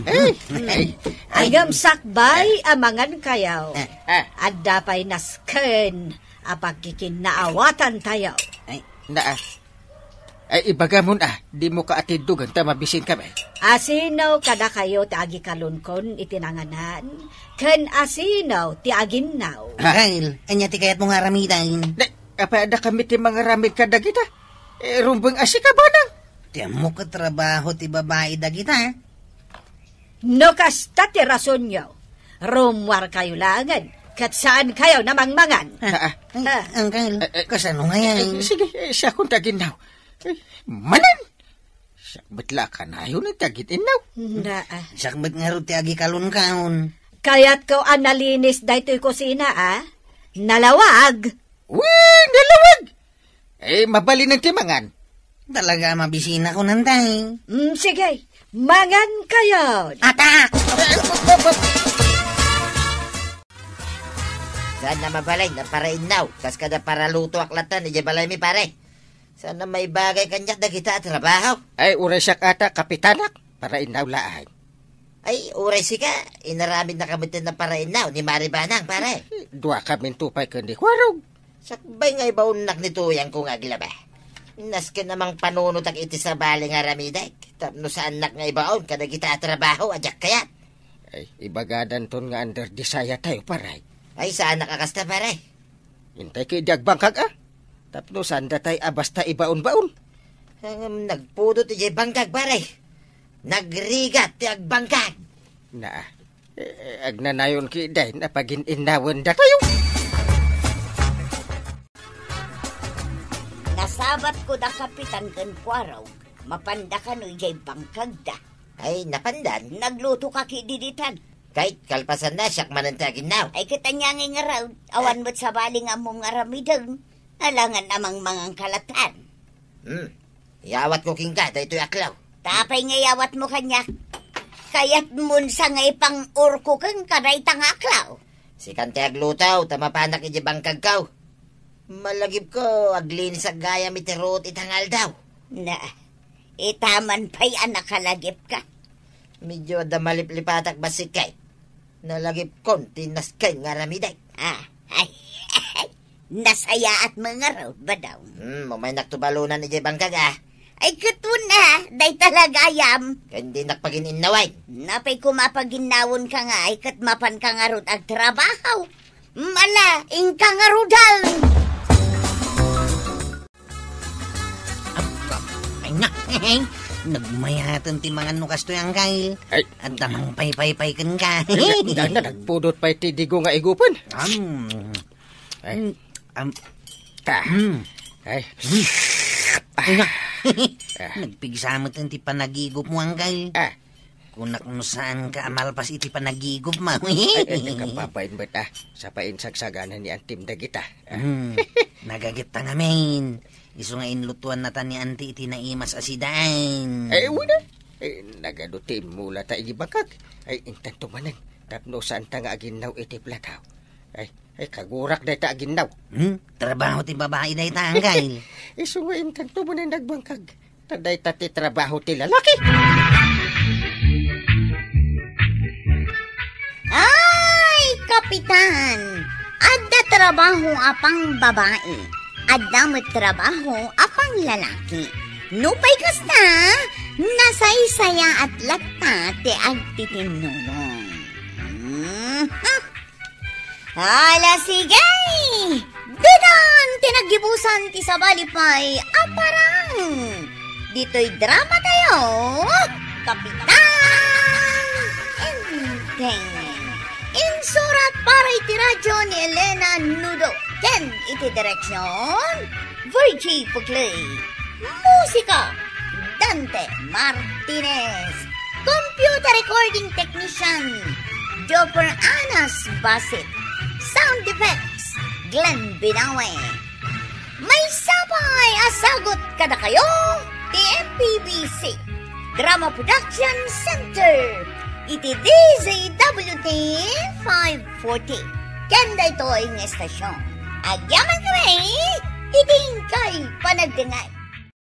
ay, ay. Agem sakbay a mangankayo. Eh. Ah. Adda pay nasken a pagkikinnaawatantayo. Ay. Na, ah. Ay, ibagamon a, dimo ka atiddogen ta mabisinkami. A sino kadakayo ti agikalunkon iti nanganan? Ken a sino ti aginnaw? Anggail, ania ti kayatmo nga aramiden? Ne, apay addakami ti mangaramid kadagita? Eh, rumbeng a sika, Banang. Ti ammok a trabaho ti babai dagita. No kasta ti rasonyo, rummuarkayo laengen. Ket saankayo a mangmangan. Ah, ah. Ay, Ah. Uncle, Eh, eh. kasano ngay? Eh, sige, eh, siakon ti aginnaw. Eh, manen! Siak met la a kanayon ti agin-innaw. Na, ah. Siak met ngarud ti agikalon-kalon. Kayatko a nalinis daytoy kusina, ah. Nalawag. Wen, nalawag! Eh, mabalinen ti mangan. Talaga a mabisina ko nantay. Mm, sige, mangankayo. Ata! Saan na mabalin a parainnaw? Kas kada paralutoak latta idiay balaymi, pare. Saan na maibagay kaniak dagita a trabaho? Ay, uray siak ata, kapitanak. Parainnaw laeng. Ay, uray sika, inaramidnaka met a parainnaw ni Mari Banang, pare. Duakaminto pay ken ni Kuarog. Sakbay nga ibaonnak ni tuyangko nga aglaba. Nasken a mangpanunotak iti sabali nga aramidek, tapno saannak nga ibaon kadagita a trabaho a diak kayat. Ay, ibagadanton nga under the saya tayo, pare. Ay, saanak a kasta, pare. Intay ket idi agbangkag, a. Tapno saan datay a basta ibaon-baon. Ngem nagpudot idiay bangkag, pare. Nagrigat ti agbangkag. Na, eh, agnanayon ket dayta a pagin-innawen datayo. Nasabatko da Kapitan ken Kuarog, mapanda kano idiay bangkagda. Ay, napandan? Naglutoka ket diditan. Kay, kalpasanna, siak manen ti aginnaw. Ay, ket ania ngay ngarud, awan met sabali nga ammom nga aramiden. Alangan a mangmangan ka latta. Hmm. Iyawatko kenka daytoy a klaw. Apay nga iyawatmo kaniak? Kayatmon sa nga ipang-urko kenka dayta nga a klaw? Sikan ti agluto, ta mapanak idiay bangkagko. Malagipko, aglinisak gayam iti ruot ita nga aldaw. Na, ita man pay a nakalagipka. Medyo adda maliplipatak bassit kay. Nalagipkon ti nasken nga aramidek. Ah, ay, nasayaat met ngarud, Badong. Hmm, umaynak to balonan idiay bangkag, a. Ay, ket wen, a, dayta la gayam. Ken dinak pagin-innawen. Apay koma a paginnawenka ngay, ket mapanka ngarud agtrabaho. Mala, inka ngaruden. Ay, na. Nagmayaten ti mangan no kastoy, Angkay. Ay. Adda mangpaypaypay kenka. Ay, na, na, na, nagpudot pay ti digo nga igupen. Am. Ay. Mm, am. Ah. Mm. Ay. Mm. Ay, na. Ah. Nagpigsa met ti panagigupmo, Angkay. Ah. Kunak no saanka a malpas iti panagigupmo. Ay, ay, ay, kapapain met, a. Sa painsagsaganay ni Antim dagita. Hmm, nagagetta ngamin. Isu nga inlutuannata ni Anti iti naimas a sidaen. Ay, wen a. Ay, nagadu ti immulata iti bangkag. Ay, intanto manen. Tapno saanta nga aginnaw iti plataw. Ay, ay, kagurak dayta aginnaw. Hmm? Trabaho ti babai dayta, Angkay. Isu nga intanto manen nagbangkag. Ta dayta ti trabaho ti lalaki. Ay, Kapitan! Adda trabaho a pangbabai. Adda met trabaho a panglalaki. Nupay kasta, nasaysayaat latta ti agtitinnulong. Mhm. Ala, sige! Ditan ti naggibusan ti sabali pay a parang. Ditoy drama tayo, Kapitan Enteng. Insurat para iti radyo ni Elena Nudo. Ken iti direksyon, Virgie Puclay. Musika, Dante Martinez. Computer recording technician, Jopper Anas Basit. Sound effects, Glenn Binawe. Maysa pay a sagut kadakayo ti M P B C Drama Production Center iti D Z W T five forty. Ken daytoy nga estasyon, agyamankami iti inkay panagdengngeg.